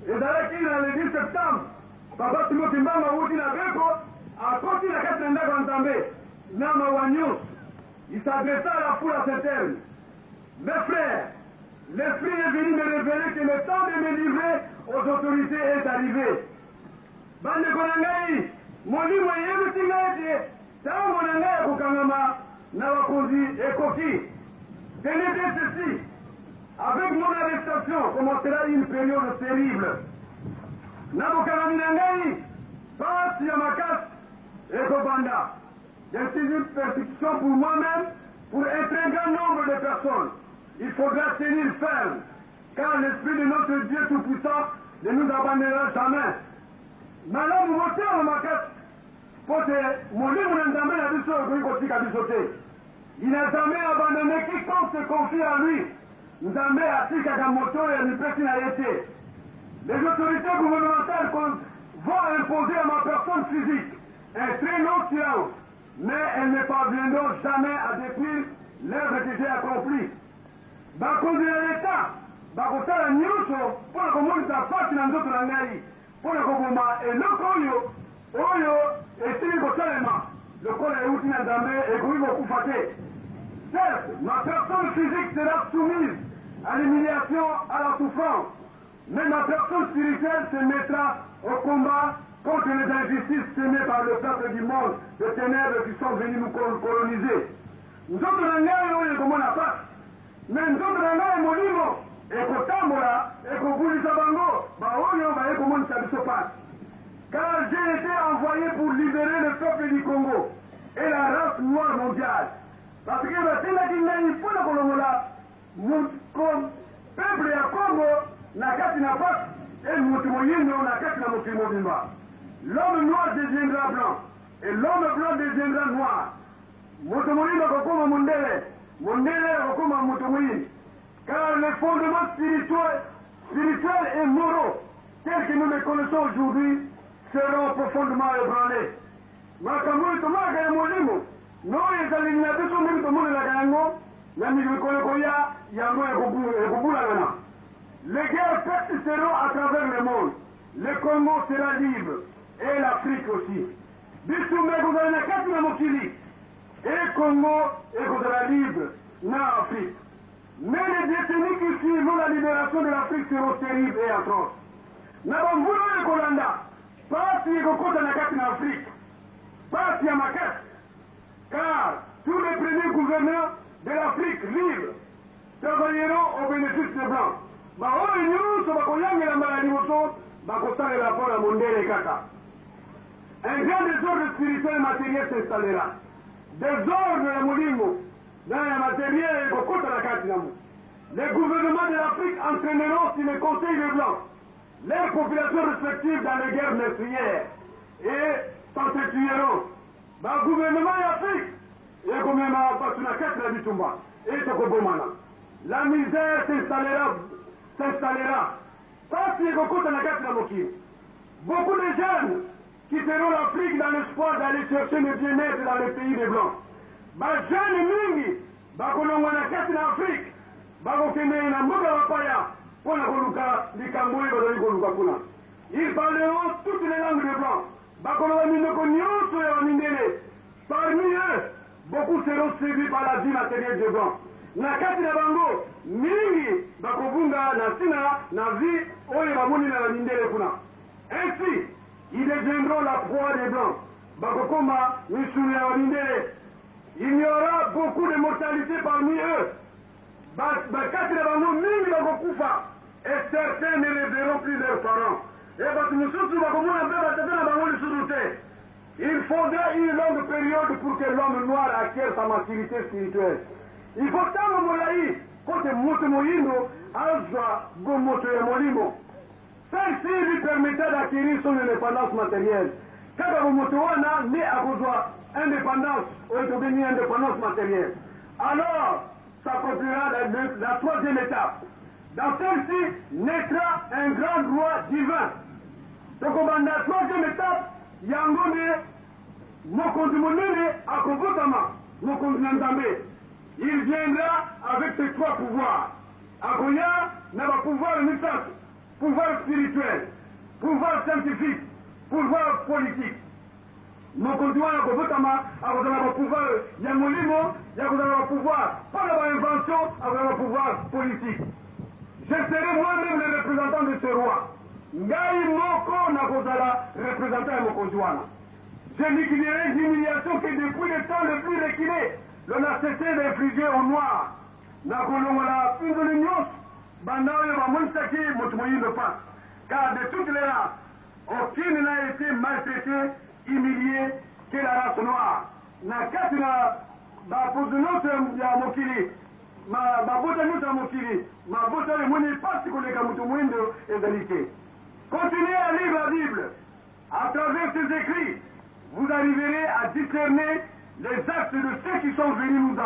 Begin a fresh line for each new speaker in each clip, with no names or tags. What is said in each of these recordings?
Ezalaki na le 10 septembre, Papa Simon Kimbangu awuti na Beko, akoti na kati na ndako ya Nzambe na mawa nionso. Il s'adressa à la foule à ces termes, Mes frères, l'Esprit est venu me reveler que le temps de me livrer aux autorites est arrive. Bandeko na ngai, Molimo eyebisi ngai ete tango na ngai ya kokangama na bakonzi ekoki. Tenez bien ceci, avec mon arrestation commencera une periode terrible. Na bokangami na ngai, pasi ya makasi ekobanda. Une persécution pour moi-même, pour un très grand nombre de personnes. Il faudra tenir ferme, car l'Esprit de notre Dieu Tout-Puissant ne nous abandonnera jamais. Malamu motema makasi, mpo te Molimo na Nzambe na biso ekoki kotika biso te. Il n'a jamais abandonné quiconque se confie en lui. Nzambe atikaka moto oyo amipesi na ye te. Les autorités gouvernementales vont imposer à ma personne physique un très long silence, mais elles ne parviendront jamais à detruire l'œuvre que j'ai accomplie. Bakonzi na Leta bakosala nyonso mpo na komonisa mpasi na nzoto na ngai, mpo na koboma eloko oyo oyo esili kosalema lokola euti na Nzambe ekoki kokufa te. Certes, ma personne physique sera soumise à l'humiliation, à la souffrance, Mais ma personne spirituelle se mettra au combat contre les injustices semées par le peuple du monde de tenèbres qui sont venus nous coloniser. Nzoto na ngai oyo ekomona pasi, mais nzoto na ngai ya molimo ekotambola, ekobundisa bango baoyo baye komonisa biso pasi. Car j'ai été envoyé pour liberer le peuple du Congo et la race noire mondiale. Parce que batindaki ngai mpo na kolongola Moko peuple ya Congo na kati na pasi et mutu moyindo na kati na mokili mobimba. L'homme noir deviendra blanc et l'homme blanc deviendra noir. Moto moyindo akokoma mondele, mondele akokoma moto moyindo. Car les fondements spirituels, spirituels et moraux tels que nous les connaissons aujourd'hui seront profondement ebranles. Makambo oyo tomonaka ya molimo na oyo ezaleli na biso ndenge tomonelaka yango na mikolo ekoya, yango ekobulangana. Les guerres persisteront à travers le monde. Le Congo sera libre et l'Afrique aussi. Bitumba ekozala na kati na mokili et Congo ekozala libre na Afrique. Mais les décennies qui suivront la liberation de l'Afrique seront terribles et atroces. Na bamvula oyo ekolanda, Pasi ekokota na kati na Afrique, pasi ya makasi, car tous les premiers gouvernants de l'Afrique libre travailleront au benefice des blancs. Ba oyo nionso bakoyangela mbala ya liboso bakosalela mpo na mondele kaka. Un grand desordre spirituel et materiel s'installera. Desordre ya molimo na ya materiel ekokota na kati na mo. Les gouvernements de l'Afrique entraineront sur le conseil des blancs Leurs populations respectives dans les guerres meurtrières et s'entretueront. Ba gouvernements ya Afrique ekomema batu na kati na bitumba et tokobomana. La misère s'installera s'installera. Pasi ekokota na kati na mokili. Beaucoup de jeunes quitteront l'Afrique dans l'espoir d'aller chercher le bien-etre dans les pays des blancs. Ba jeunes mingi Bakolongwa na kati na Afrique, bakokende na mboka bapaya mpo na koluka likambo oyo bazali koluka kuna. Ils parleront toutes les langues des blancs, bakoloba minoko nionso ya ba mindele. Parmi eux, beaucoup seront seduits par la vie materielle des blancs, na kati na bango, mingi bakobunga na ntina na vie oyo bamoni na ba mindele kuna. Ainsi, ils deviendront la proie des blancs, bakokoma misuni ya ba mindele. Il y aura beaucoup de mortalite parmi eux, ba, ba kati na bango mingi bakokufa, et certains ne reverront plus leurs parents, et bato mosusu bakomona mpe batata na bango lisusu te. Il faudra une longue periode pour que l'homme noir acquiert sa maturite spirituelle. Il faut tango molayi mpo te moto moyindo azwa bomoto ya molimo. Celle-ci lui permettra d'acquerir son independance materielle. Kaka bomoto wana nde akozwa independance oyo tobengi independance materielle. Alors s'accomplira la, la troisième étape. Dans celle-ci naîtra un grand droit divin. Tokobanda troisième étape, yango nde mokonzi monene akobotama, mokonzi na Nzambe. Il viendra avec ses trois pouvoirs. Akoya na ba pouvoirs misato. Pouvoir spirituel, pouvoir scientifique, pouvoir politique. Mokonzi wana akobotama akozala na ba pouvoir ya molimo, ya kozala na ba pouvoir mpo na ba invention, akozala na ba pouvoir politique. Je serai moi-meme le représentant de ce roi. Ngai moko nakozala représentant ya mokonzi wana. Je liquiderai l'humiliation que depuis le temps le plus reculé l'on a cessé d'infliger aux noirs. Nakolongola mpinzoli nyonso banda oyo bamonisaki moto moyindo pasi, car de toutes les races, aucune n'a ete maltraitee, humiliee que la race noire. Na kati na baposo nyonso ya mokili, mabota nyonso ya mokili, mabota oyo emoni pasi koleka moto moyindo ezali te. Continuez à lire la Bible. À travers ses écrits, vous arriverez à discerner les actes de ceux qui sont venus nous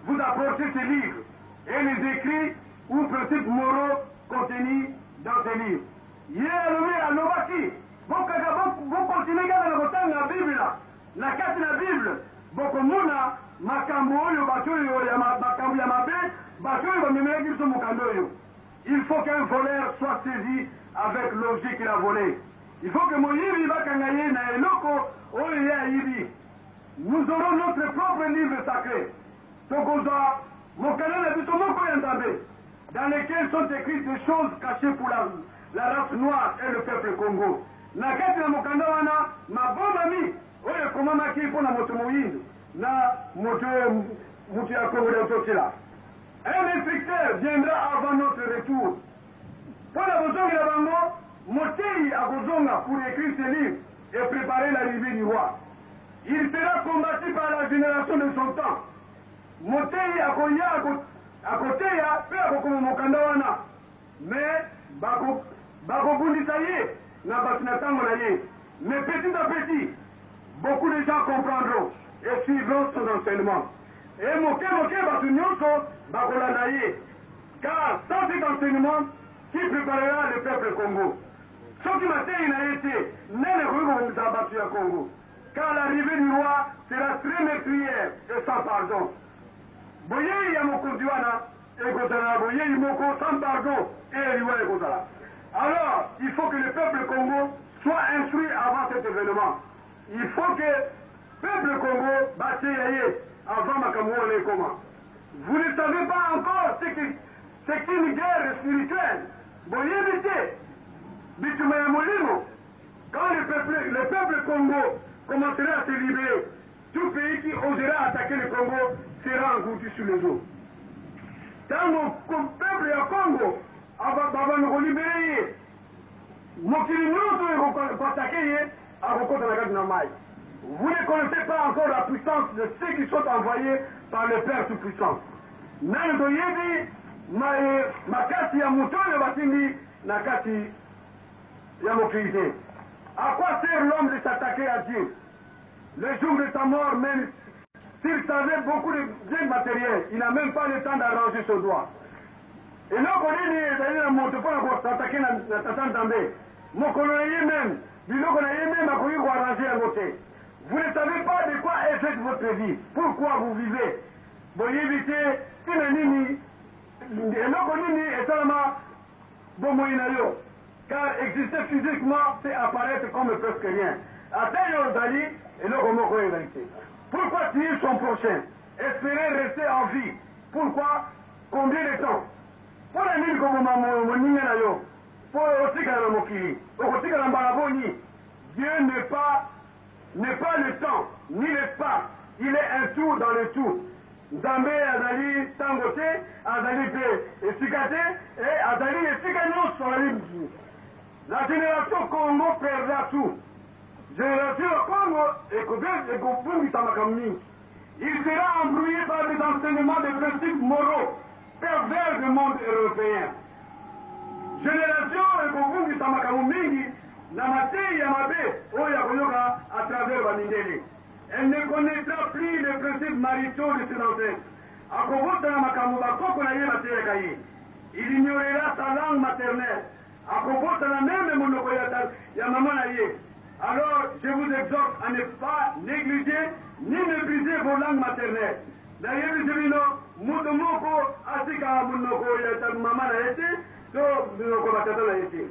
vous apporter ces livres et les écrits ou principes moraux contenus dans ces livres. Ye alobi, alobaki, bokaka bokontinue kaka na kotanga Biblia. Na kati na Bible, bokomona makambo oyo bato oyo ya makambo ya mabe, bato oyo bamemelaki biso mokanda oyo. Il faut qu'un voleur soit saisi avec l'objet qu'il a vole. Il faut que moyibi bakanga ye na eloko oyo ye ayibi. Nous aurons notre propre livre sacre. Tokozwa mokanda na biso moko ya Nzambe, dans lequel sont ecrites des choses cachees pour la, la race noire et le peuple Kongo. Na kati na mokanda wana, mabombami oyo ekomamaki mpo na moto moyindo na moto, moto ya Kongo dia Ntotila. Un instructeur viendra avant notre retour. Mpo na bozongi na bango, moteyi akozonga pour ecrire ce livre et preparer l'arrivee du roi. Il sera combattu par la generation de son temps. Moteyi akoya akoteya mpe akokoma mokanda wana, mais bako bakobundisa ye na bato na tango na ye. Mais petit à petit, beaucoup de gens comprendront et suivront son enseignement. Et moke moke bato nyonso bakolanda ye. Car sans cet enseignement, qui preparera le peuple Kongo? Soki mateyi na ye te, nani akoki kobongisa bato ya Kongo? Car l'arrivee du roi sera très meurtrière et sans pardon. Boyei ya mokonzi wana ekozala na boyei moko sans pardon et liwa ekozala. Alors, il faut que le peuple Kongo soit instruit avant cet evenement. Il faut que peuple Kongo bateya ye avant makambo wana ekoma. Vous ne savez pas encore ce que c'est qu'une guerre spirituelle. Boyebi te bitumba ya molimo. Quand le peuple, le peuple Congo commencera à se libérer, tout pays qui osera attaquer le Congo sera englouti sous les eaux. Tango peuple ya Congo babanda kolibere ye, mokili nyonso ekoatake ye, akokota na kati na mai. Vous ne connaissez pas encore la puissance de ceux qui sont envoyés par le Père Tout-Puissant. Nani toyebi makasi ya moto oyo batindi na kati ya mokili te. À quoi sert l'homme de s'attaquer à Dieu? Le jour de sa mort, même s'il savait beaucoup de biens matériels, il n'a même pas le temps d'arranger son doigt. Eloko nini ezali na moto mpo na kosatake na tata Nzambe? Mokolo na ye meme, biloko na ye meme akoki koarrange yango te. Vous ne savez pas de quoi est faite votre vie, pourquoi vous vivez. Boyebi te ntina nini, eloko nini esalama bomoi na yo. Car exister physiquement, c'est apparaître comme presque rien. Ata yo ozali eloko moko ezali te. Pourquoi tuer son prochain? Espérer rester en vie. Pourquoi? Combien de temps? Mpo na nini koboma moninga na yo mpo otikala na mokili? Okotikala mbala boni? Dieu n'est pas n'est pas le temps ni l'espace, il est un tout dans le tout. Nzambe azali ntango te, azali mpe esika te, e azali esika nyonso. Azali la génération Congo perdra tout. Génération ya Congo ekobungisa makambo mingi. Il sera embrouillé par des enseignements de principes moraux pervers du monde européen. Génération ekobungisa makambo mingi na mateyi ya mabe oyo ya koyoka à travers bamindele. Elle ne connaîtra plus les principes maritaux de ses ancêtres. Akobosana makambo bakoko na ye bateyaka ye. Il ignorera sa langue maternelle. Akobosana meme monoko ya, ya mama na ye. Alors, je vous exhorte à ne pas négliger ni mépriser vos langues maternelles. Nayebisi bino, moto moko atika monoko ya mama na ye te. To minoko ya batata na ye te.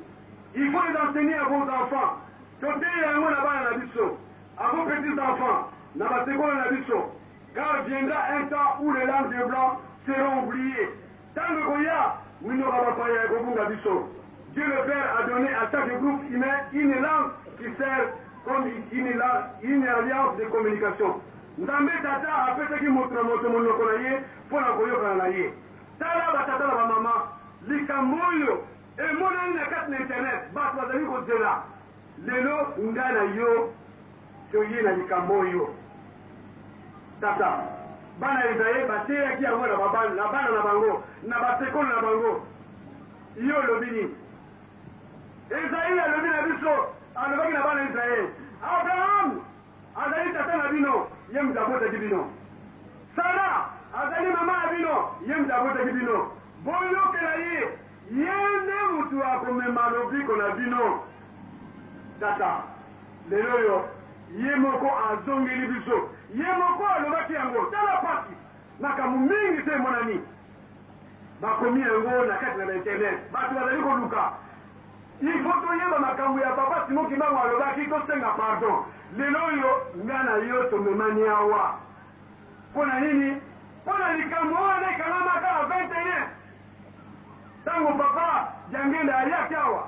Il faut les enseigner à vos enfants, toteya yango na bana na biso, à vos petits enfants, na basekolo na biso, car viendra un temps où les langues des blancs seront oubliees, tango ekoya minoko ya bapaya ekobunga biso. Dieu le Père a donne à chaque groupe humain une langue qui sert comme une une alliance de communication. Nzambe Tata apesaki moto na moto monoko na ye mpo na koyokana na ye. Tala ba tata na ba mama, likambo oyo emonani na kati na internet, bato bazali kozela. Lelo nga na yo toye na likambo oyo. Tata, bana ya Israel bateyaki yango na na bana na bango, na basekolo na bango. Yo olobi nini? Esaïe alobi na biso, alobaki na bana ya Israel, Abraham Azali tata na bino, ye moto abotaki bino. Sara azali mama na bino, ye moto abotaki bino. Boyokela ye, ye nde moto akomema lobiko na bino. Tata, lelo oyo, ye moko azongeli biso. Ye moko alobaki yango. Tala pasi, makambo mingi se emonani. Bakomi yango na kati na ba internet. Bato bazali koluka. Il faut toyeba makambo ya papa Simon Kimbangu alobaki tosenga pardon. Lelo oyo nga na yo tomemani awa mpo na nini? Mpo na likambo wana ekangamaka na 21 tango papa Diangienda ayaki awa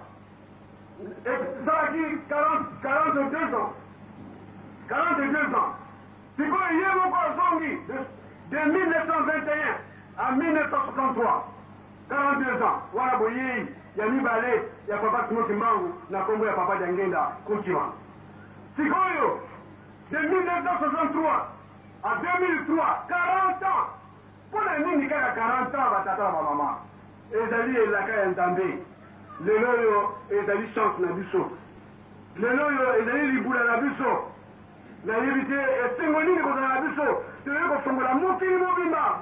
esalaki 42 ans 42 ans sikoyo ye moko azongi de 1921 à 1963 42 ans wana boyeyi ya mibale ya papa Simon Kimbangu na kombo ya papa Diangenda Kutima. Sikoyo de 1963 à 2003, 40 ans. Mpo na nini kaka 40 ans ba tata na ba mama? Ezali elaka ya Nzambe. Lelo oyo ezali chance na biso. Lelo oyo ezali libula na biso. Nayebi te esengo nini ekozala na biso toyei kofongola mokili mobimba.